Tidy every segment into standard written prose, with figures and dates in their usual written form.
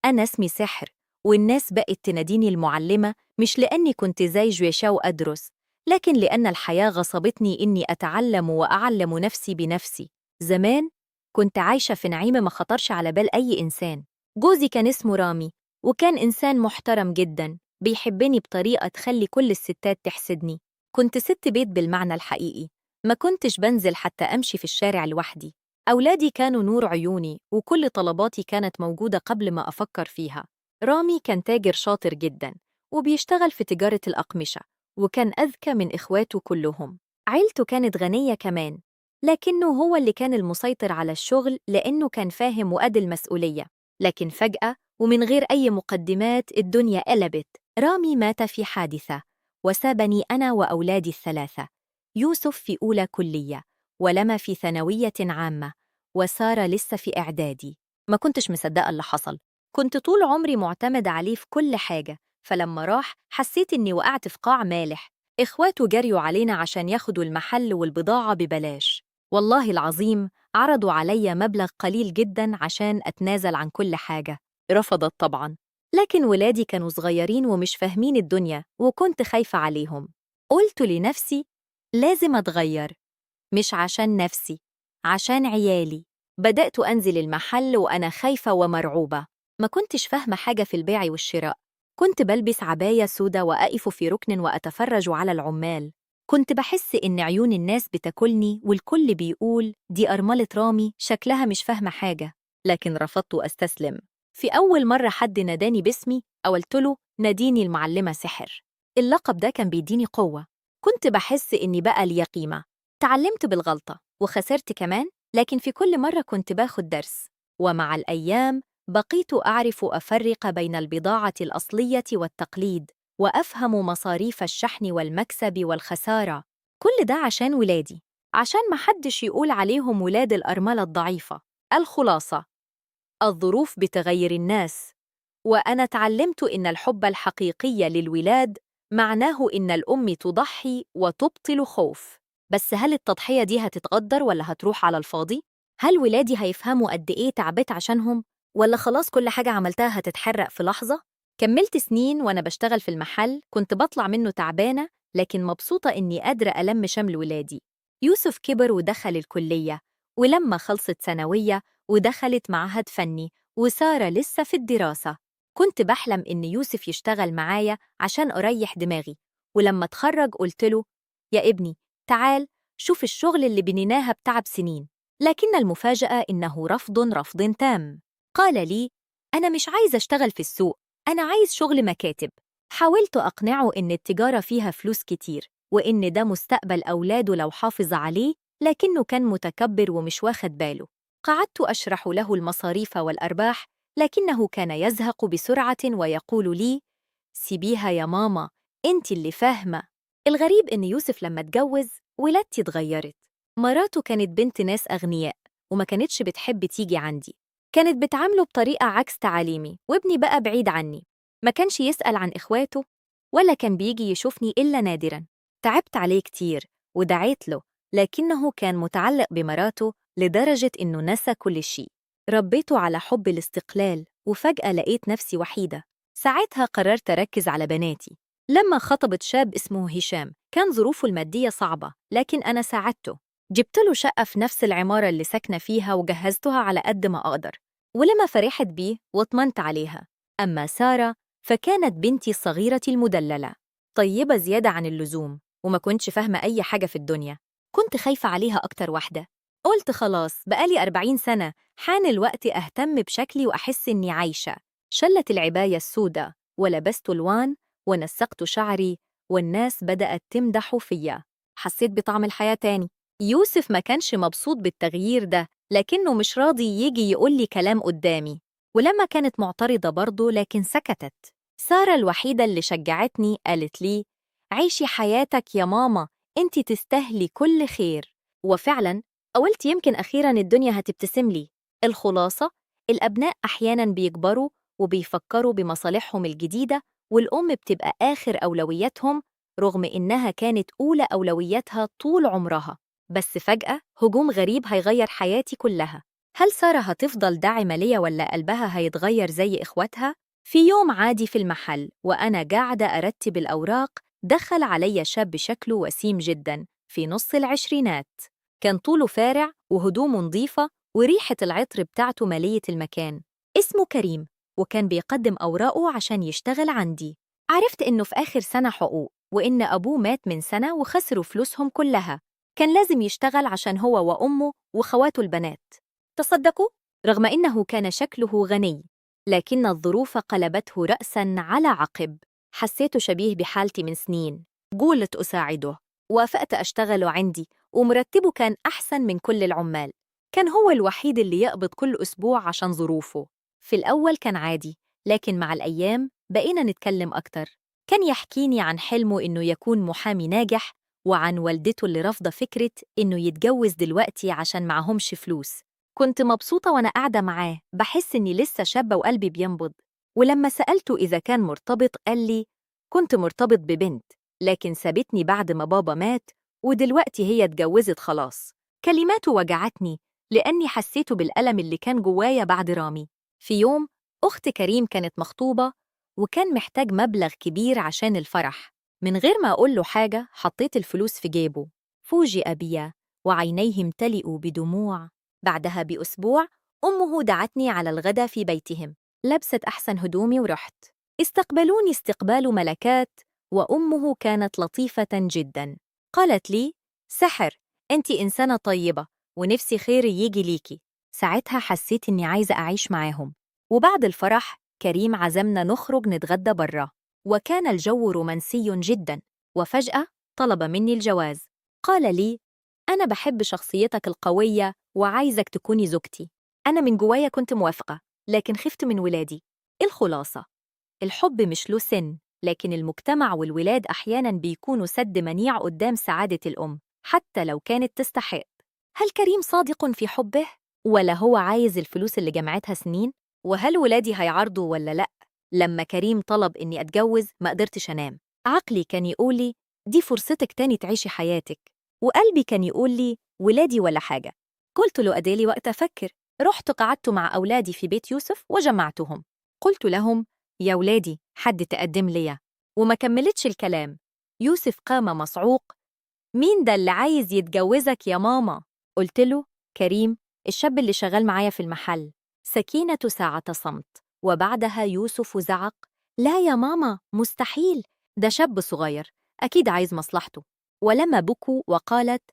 أنا اسمي سحر، والناس بقت تناديني المعلمة مش لأني كنت زي جويشاو أدرس، لكن لأن الحياة غصبتني إني أتعلم وأعلم نفسي بنفسي. زمان كنت عايشة في نعيم ما خطرش على بال أي إنسان. جوزي كان اسمه رامي، وكان إنسان محترم جدا، بيحبني بطريقة تخلي كل الستات تحسدني. كنت ست بيت بالمعنى الحقيقي، ما كنتش بنزل حتى أمشي في الشارع لوحدي. أولادي كانوا نور عيوني، وكل طلباتي كانت موجودة قبل ما أفكر فيها. رامي كان تاجر شاطر جدا، وبيشتغل في تجارة الأقمشة، وكان أذكى من إخواته كلهم. عيلته كانت غنية كمان، لكنه هو اللي كان المسيطر على الشغل لأنه كان فاهم وقد المسؤولية. لكن فجأة ومن غير أي مقدمات الدنيا قلبت. رامي مات في حادثة، وسابني أنا وأولادي الثلاثة، يوسف في أولى كلية، ولما في ثانوية عامة، وسارة لسه في إعدادي. ما كنتش مصدقة اللي حصل. كنت طول عمري معتمدة عليه في كل حاجة، فلما راح حسيت إني وقعت في قاع مالح. إخواته جريوا علينا عشان ياخدوا المحل والبضاعة ببلاش. والله العظيم عرضوا عليا مبلغ قليل جدا عشان أتنازل عن كل حاجة. رفضت طبعا، لكن ولادي كانوا صغيرين ومش فاهمين الدنيا، وكنت خايفة عليهم. قلت لنفسي لازم أتغير، مش عشان نفسي، عشان عيالي. بدأت أنزل المحل وأنا خايفة ومرعوبة. ما كنتش فاهمة حاجة في البيع والشراء. كنت بلبس عباية سودة وأقف في ركن وأتفرج على العمال. كنت بحس إن عيون الناس بتاكلني، والكل بيقول دي أرملة رامي شكلها مش فاهمة حاجة. لكن رفضت أستسلم. في أول مرة حد ناداني باسمي قلت له ناديني المعلمة سحر. اللقب ده كان بيديني قوة. كنت بحس إني بقى لي قيمة. تعلمت بالغلطة وخسرت كمان، لكن في كل مرة كنت باخد درس. ومع الأيام بقيت أعرف أفرق بين البضاعة الأصلية والتقليد، وأفهم مصاريف الشحن والمكسب والخسارة. كل ده عشان ولادي، عشان محدش يقول عليهم ولاد الأرملة الضعيفة. الخلاصة: الظروف بتغير الناس، وأنا تعلمت إن الحب الحقيقي للولاد معناه إن الأم تضحي وتبطل خوف. بس هل التضحية دي هتتقدر ولا هتروح على الفاضي؟ هل ولادي هيفهموا قد إيه تعبت عشانهم؟ ولا خلاص كل حاجة عملتها هتتحرق في لحظة؟ كملت سنين وأنا بشتغل في المحل، كنت بطلع منه تعبانة لكن مبسوطة إني قادرة ألم شمل ولادي. يوسف كبر ودخل الكلية، ولما خلصت ثانوية ودخلت معهد فني، وسارة لسه في الدراسة. كنت بحلم إن يوسف يشتغل معايا عشان أريح دماغي، ولما اتخرج قلت له يا ابني تعال شوف الشغل اللي بنيناها بتعب سنين. لكن المفاجأة إنه رفض رفض تام. قال لي أنا مش عايز أشتغل في السوق، أنا عايز شغل مكاتب. حاولت أقنعه إن التجارة فيها فلوس كتير، وإن ده مستقبل أولاده لو حافظ عليه، لكنه كان متكبر ومش واخد باله. قعدت أشرح له المصاريف والأرباح، لكنه كان يزهق بسرعة ويقول لي سيبيها يا ماما، أنت اللي فاهمة. الغريب إن يوسف لما اتجوز ولادتي اتغيرت. مراته كانت بنت ناس أغنياء وما كانتش بتحب تيجي عندي، كانت بتعامله بطريقة عكس تعاليمي، وابني بقى بعيد عني، ما كانش يسأل عن إخواته ولا كان بيجي يشوفني إلا نادراً. تعبت عليه كتير ودعيت له، لكنه كان متعلق بمراته لدرجة إنه نسى كل شيء. ربيته على حب الاستقلال، وفجأة لقيت نفسي وحيدة. ساعتها قررت أركز على بناتي. لما خطبت شاب اسمه هشام، كان ظروفه المادية صعبة، لكن أنا ساعدته. جبت له شقة في نفس العمارة اللي ساكنة فيها وجهزتها على قد ما أقدر، ولما فرحت بيه واطمنت عليها. أما سارة فكانت بنتي الصغيرة المدللة، طيبة زيادة عن اللزوم، وما كنتش فاهمة أي حاجة في الدنيا. كنت خايفة عليها أكتر واحدة. قلت خلاص بقالي 40 سنة، حان الوقت أهتم بشكلي وأحس إني عايشة. شلت العباية السوداء ولبست الوان ونسقت شعري، والناس بدأت تمدح فيا. حسيت بطعم الحياة تاني. يوسف ما كانش مبسوط بالتغيير ده، لكنه مش راضي يجي يقول لي كلام قدامي. ولما كانت معترضة برضه لكن سكتت. سارة الوحيدة اللي شجعتني، قالت لي عيشي حياتك يا ماما، انتي تستاهلي كل خير. وفعلا قلت يمكن أخيرا الدنيا هتبتسم لي. الخلاصة: الأبناء أحيانا بيكبروا وبيفكروا بمصالحهم الجديدة، والأم بتبقى آخر أولوياتهم رغم إنها كانت أولى أولوياتها طول عمرها. بس فجأة هجوم غريب هيغير حياتي كلها. هل سارة هتفضل داعمة ليا ولا قلبها هيتغير زي إخواتها؟ في يوم عادي في المحل وأنا قاعدة أرتب الأوراق، دخل علي شاب شكله وسيم جدا في نص العشرينات. كان طوله فارع وهدومه نظيفة وريحة العطر بتاعته مالية المكان. اسمه كريم، وكان بيقدم أوراقه عشان يشتغل عندي. عرفت إنه في آخر سنة حقوق، وإن أبوه مات من سنة وخسروا فلوسهم كلها. كان لازم يشتغل عشان هو وأمه وخواته البنات. تصدقوا؟ رغم إنه كان شكله غني، لكن الظروف قلبته رأساً على عقب. حسيته شبيه بحالتي من سنين. قولت أساعده، وافقت أشتغل عندي، ومرتبه كان أحسن من كل العمال. كان هو الوحيد اللي يقبض كل أسبوع عشان ظروفه. في الأول كان عادي، لكن مع الأيام بقينا نتكلم أكتر. كان يحكيني عن حلمه إنه يكون محامي ناجح، وعن والدته اللي رافضة فكرة إنه يتجوز دلوقتي عشان معهمش فلوس. كنت مبسوطة وأنا قاعدة معاه، بحس إني لسه شابة وقلبي بينبض. ولما سألته إذا كان مرتبط قال لي كنت مرتبط ببنت، لكن سابتني بعد ما بابا مات، ودلوقتي هي اتجوزت خلاص. كلماته وجعتني لأني حسيته بالألم اللي كان جوايا بعد رامي. في يوم أخت كريم كانت مخطوبة، وكان محتاج مبلغ كبير عشان الفرح. من غير ما أقول له حاجة حطيت الفلوس في جيبه. فوجئ بيا وعينيه امتلئوا بدموع. بعدها بأسبوع أمه دعتني على الغدا في بيتهم. لبست أحسن هدومي ورحت. استقبلوني استقبال ملكات، وأمه كانت لطيفة جدا. قالت لي سحر، أنت إنسانة طيبة ونفسي خير يجي ليكي. ساعتها حسيت إني عايزة أعيش معاهم. وبعد الفرح كريم عزمنا نخرج نتغدى برا، وكان الجو رومانسي جدا. وفجأة طلب مني الجواز. قال لي أنا بحب شخصيتك القوية وعايزك تكوني زوجتي. أنا من جوايا كنت موافقة، لكن خفت من ولادي. الخلاصة، الحب مش له سن، لكن المجتمع والولاد أحياناً بيكونوا سد منيع قدام سعادة الأم حتى لو كانت تستحق. هل كريم صادق في حبه؟ ولا هو عايز الفلوس اللي جمعتها سنين؟ وهل ولادي هيعارضوا ولا لأ؟ لما كريم طلب إني أتجوز ما قدرتش أنام. عقلي كان يقولي دي فرصتك تاني تعيشي حياتك، وقلبي كان يقولي ولادي ولا حاجة. قلت له أديلي وقت أفكر. رحت قعدت مع أولادي في بيت يوسف وجمعتهم. قلت لهم يا ولادي حد تقدم ليا، وما كملتش الكلام. يوسف قام مصعوق، مين ده اللي عايز يتجوزك يا ماما؟ قلت له كريم، الشاب اللي شغال معايا في المحل. سكينة ساعة صمت، وبعدها يوسف زعق لا يا ماما مستحيل، ده شاب صغير أكيد عايز مصلحته. ولما بكوا وقالت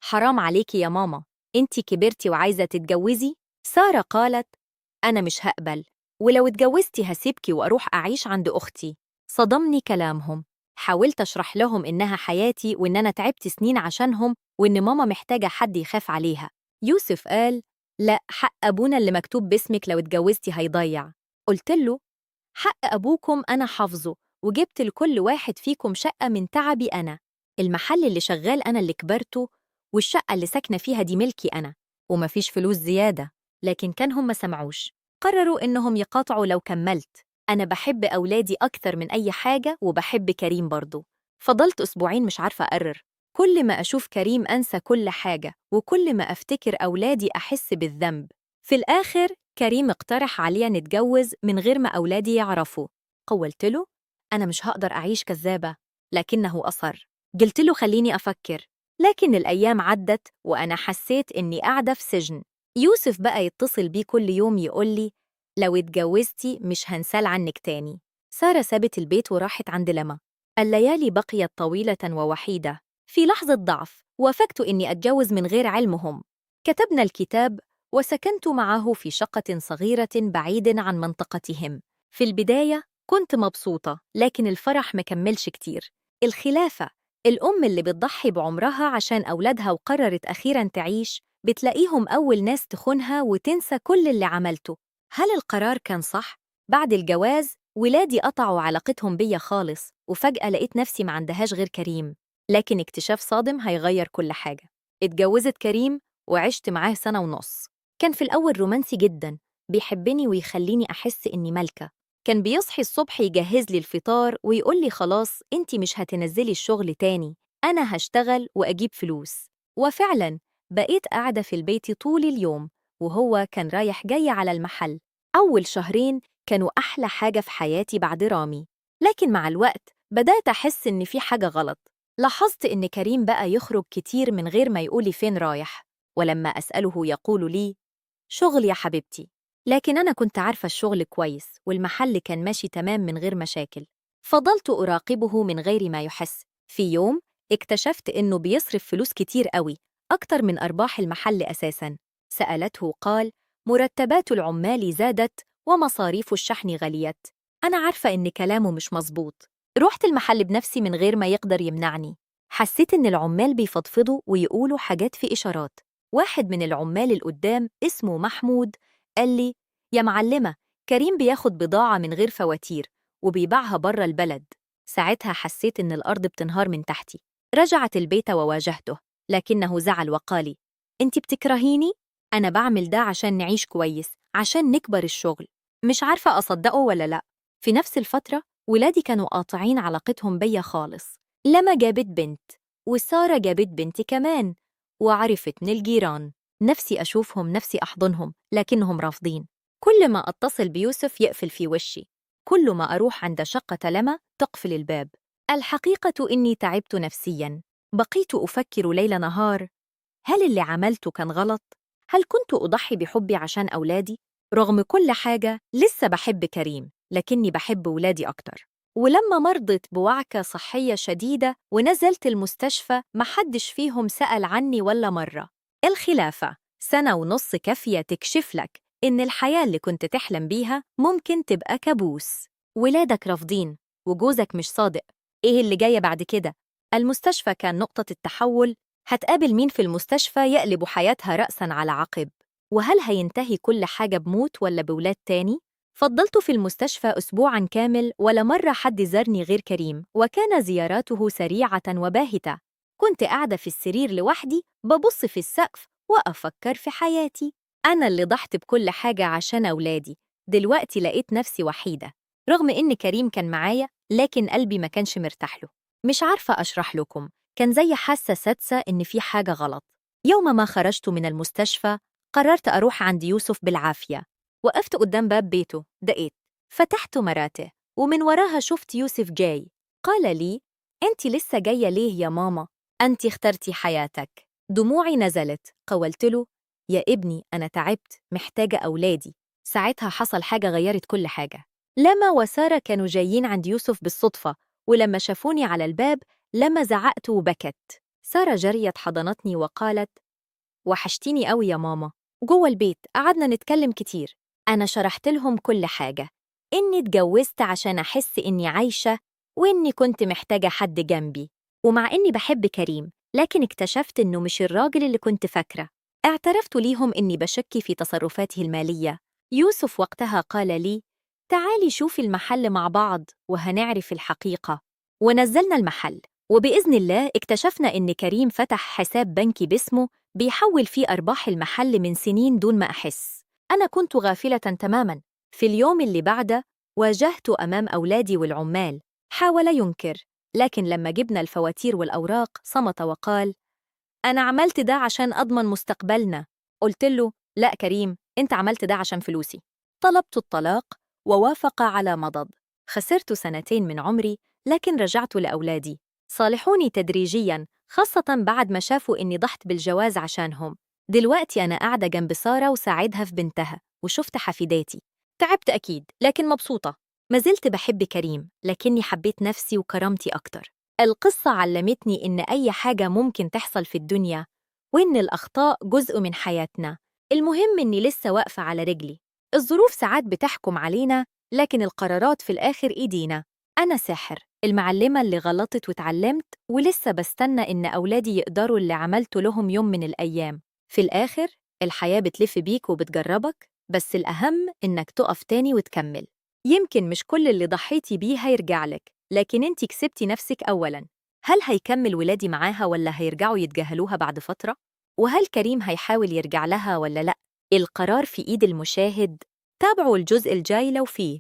حرام عليكي يا ماما، انتي كبرتي وعايزة تتجوزي. سارة قالت أنا مش هقبل، ولو اتجوزتي هسيبكي وأروح أعيش عند أختي. صدمني كلامهم. حاولت أشرح لهم إنها حياتي وإن أنا تعبت سنين عشانهم وإن ماما محتاجة حد يخاف عليها. يوسف قال لا، حق أبونا اللي مكتوب باسمك لو اتجوزتي هيضيع. قلت له حق أبوكم أنا حافظه، وجبت لكل واحد فيكم شقة من تعبي أنا. المحل اللي شغال أنا اللي كبرته، والشقة اللي ساكنة فيها دي ملكي أنا، ومفيش فلوس زيادة. لكن كان هم ما سمعوش، قرروا إنهم يقاطعوا لو كملت. أنا بحب أولادي أكثر من أي حاجة، وبحب كريم برضو. فضلت أسبوعين مش عارفة أقرر. كل ما أشوف كريم أنسى كل حاجة، وكل ما أفتكر أولادي أحس بالذنب. في الآخر كريم اقترح عليا نتجوز من غير ما أولادي يعرفوا. قولت له أنا مش هقدر أعيش كذابة، لكنه أصر. قلت له خليني أفكر. لكن الأيام عدت وأنا حسيت إني قاعدة في سجن. يوسف بقى يتصل بي كل يوم يقول لي لو اتجوزتي مش هنسال عنك تاني. سارة سابت البيت وراحت عند لما. الليالي بقيت طويلة ووحيدة. في لحظة ضعف وافقت إني أتجوز من غير علمهم. كتبنا الكتاب وسكنت معه في شقة صغيرة بعيد عن منطقتهم. في البداية كنت مبسوطة، لكن الفرح مكملش كتير. الخلافة، الأم اللي بتضحي بعمرها عشان أولادها وقررت أخيراً تعيش، بتلاقيهم أول ناس تخونها وتنسى كل اللي عملته. هل القرار كان صح؟ بعد الجواز ولادي قطعوا علاقتهم بيا خالص، وفجأة لقيت نفسي ما عندهاش غير كريم. لكن اكتشاف صادم هيغير كل حاجة. اتجوزت كريم وعشت معاه 1.5 سنة. كان في الأول رومانسي جدا، بيحبني ويخليني أحس إني ملكة. كان بيصحي الصبح يجهز لي الفطار ويقول لي خلاص انتي مش هتنزلي الشغل تاني، أنا هشتغل وأجيب فلوس. وفعلا بقيت قاعدة في البيت طول اليوم، وهو كان رايح جاي على المحل. أول شهرين كانوا أحلى حاجة في حياتي بعد رامي، لكن مع الوقت بدأت أحس إن في حاجة غلط. لاحظت إن كريم بقى يخرج كتير من غير ما يقولي فين رايح، ولما أسأله يقول لي شغل يا حبيبتي. لكن أنا كنت عارفة الشغل كويس، والمحل كان ماشي تمام من غير مشاكل. فضلت أراقبه من غير ما يحس. في يوم اكتشفت إنه بيصرف فلوس كتير قوي، أكتر من أرباح المحل أساساً. سألته قال مرتبات العمال زادت ومصاريف الشحن غليت. أنا عارفة إن كلامه مش مظبوط. رحت المحل بنفسي من غير ما يقدر يمنعني. حسيت إن العمال بيفضفضوا ويقولوا حاجات في إشارات. واحد من العمال القدام اسمه محمود قال لي يا معلمة، كريم بياخد بضاعة من غير فواتير وبيبيعها بره البلد. ساعتها حسيت إن الأرض بتنهار من تحتي. رجعت البيت وواجهته، لكنه زعل وقال أنت بتكرهيني؟ أنا بعمل ده عشان نعيش كويس، عشان نكبر الشغل. مش عارفة أصدقه ولا لأ. في نفس الفترة ولادي كانوا قاطعين علاقتهم بيا خالص. لما جابت بنت، وسارة جابت بنت كمان، وعرفت من الجيران. نفسي أشوفهم، نفسي أحضنهم، لكنهم رافضين. كل ما أتصل بيوسف يقفل في وشي. كل ما أروح عند شقة لما تقفل الباب. الحقيقة إني تعبت نفسياً. بقيت أفكر ليل نهار، هل اللي عملته كان غلط؟ هل كنت أضحي بحبي عشان أولادي؟ رغم كل حاجة لسه بحب كريم، لكني بحب ولادي أكتر. ولما مرضت بوعكة صحية شديدة ونزلت المستشفى، محدش فيهم سأل عني ولا مرة. الخلافة 1.5 سنة كافية تكشف لك إن الحياة اللي كنت تحلم بيها ممكن تبقى كابوس. ولادك رافضين وجوزك مش صادق، إيه اللي جاية بعد كده؟ المستشفى كان نقطة التحول. هتقابل مين في المستشفى يقلب حياتها رأساً على عقب؟ وهل هينتهي كل حاجة بموت ولا بولاد تاني؟ فضلت في المستشفى أسبوعاً كامل ولا مرة حد زارني غير كريم، وكان زياراته سريعة وباهتة. كنت قاعدة في السرير لوحدي ببص في السقف وأفكر في حياتي. أنا اللي ضحت بكل حاجة عشان أولادي، دلوقتي لقيت نفسي وحيدة. رغم إن كريم كان معايا، لكن قلبي ما كانش مرتاح له. مش عارفة أشرح لكم، كان زي حاسة سادسة إن في حاجة غلط. يوم ما خرجت من المستشفى قررت أروح عند يوسف بالعافية. وقفت قدام باب بيته، دقيت، فتحت مراته، ومن وراها شفت يوسف جاي. قال لي أنت لسه جاية ليه يا ماما؟ أنت اخترتي حياتك. دموعي نزلت. قولت له يا ابني أنا تعبت، محتاجة أولادي. ساعتها حصل حاجة غيرت كل حاجة. لما وسارة كانوا جايين عند يوسف بالصدفة، ولما شافوني على الباب لما زعقت وبكت. سارة جريت حضنتني وقالت وحشتيني قوي يا ماما. جوه البيت قعدنا نتكلم كتير. أنا شرحت لهم كل حاجة، إني اتجوزت عشان أحس إني عايشة، وإني كنت محتاجة حد جنبي. ومع إني بحب كريم، لكن اكتشفت إنه مش الراجل اللي كنت فاكرة. اعترفت ليهم إني بشك في تصرفاته المالية. يوسف وقتها قال لي تعالي شوفي المحل مع بعض وهنعرف الحقيقة. ونزلنا المحل، وبإذن الله اكتشفنا إن كريم فتح حساب بنكي باسمه بيحول فيه أرباح المحل من سنين دون ما أحس. أنا كنت غافلة تماماً. في اليوم اللي بعده واجهت أمام أولادي والعمال. حاول ينكر، لكن لما جبنا الفواتير والأوراق صمت وقال أنا عملت ده عشان أضمن مستقبلنا. قلت له لا كريم، أنت عملت ده عشان فلوسي. طلبت الطلاق ووافق على مضض. خسرت 2 سنين من عمري، لكن رجعت لأولادي. صالحوني تدريجياً، خاصة بعد ما شافوا إني ضحت بالجواز عشانهم. دلوقتي أنا قاعدة جنب سارة وساعدها في بنتها، وشفت حفيداتي. تعبت أكيد، لكن مبسوطة. ما زلت بحب كريم، لكني حبيت نفسي وكرامتي أكتر. القصة علمتني إن أي حاجة ممكن تحصل في الدنيا، وإن الأخطاء جزء من حياتنا. المهم إني لسه واقفة على رجلي. الظروف ساعات بتحكم علينا، لكن القرارات في الآخر إيدينا. أنا ساحر، المعلمة اللي غلطت واتعلمت، ولسه بستنى إن أولادي يقدروا اللي عملته لهم يوم من الأيام. في الآخر الحياة بتلف بيك وبتجربك، بس الأهم إنك تقف تاني وتكمل. يمكن مش كل اللي ضحيتي بيه هيرجع لك، لكن انتي كسبتي نفسك أولاً. هل هيكمل ولادي معاها ولا هيرجعوا يتجاهلوها بعد فترة؟ وهل كريم هيحاول يرجع لها ولا لأ؟ القرار في إيد المشاهد. تابعوا الجزء الجاي لو فيه.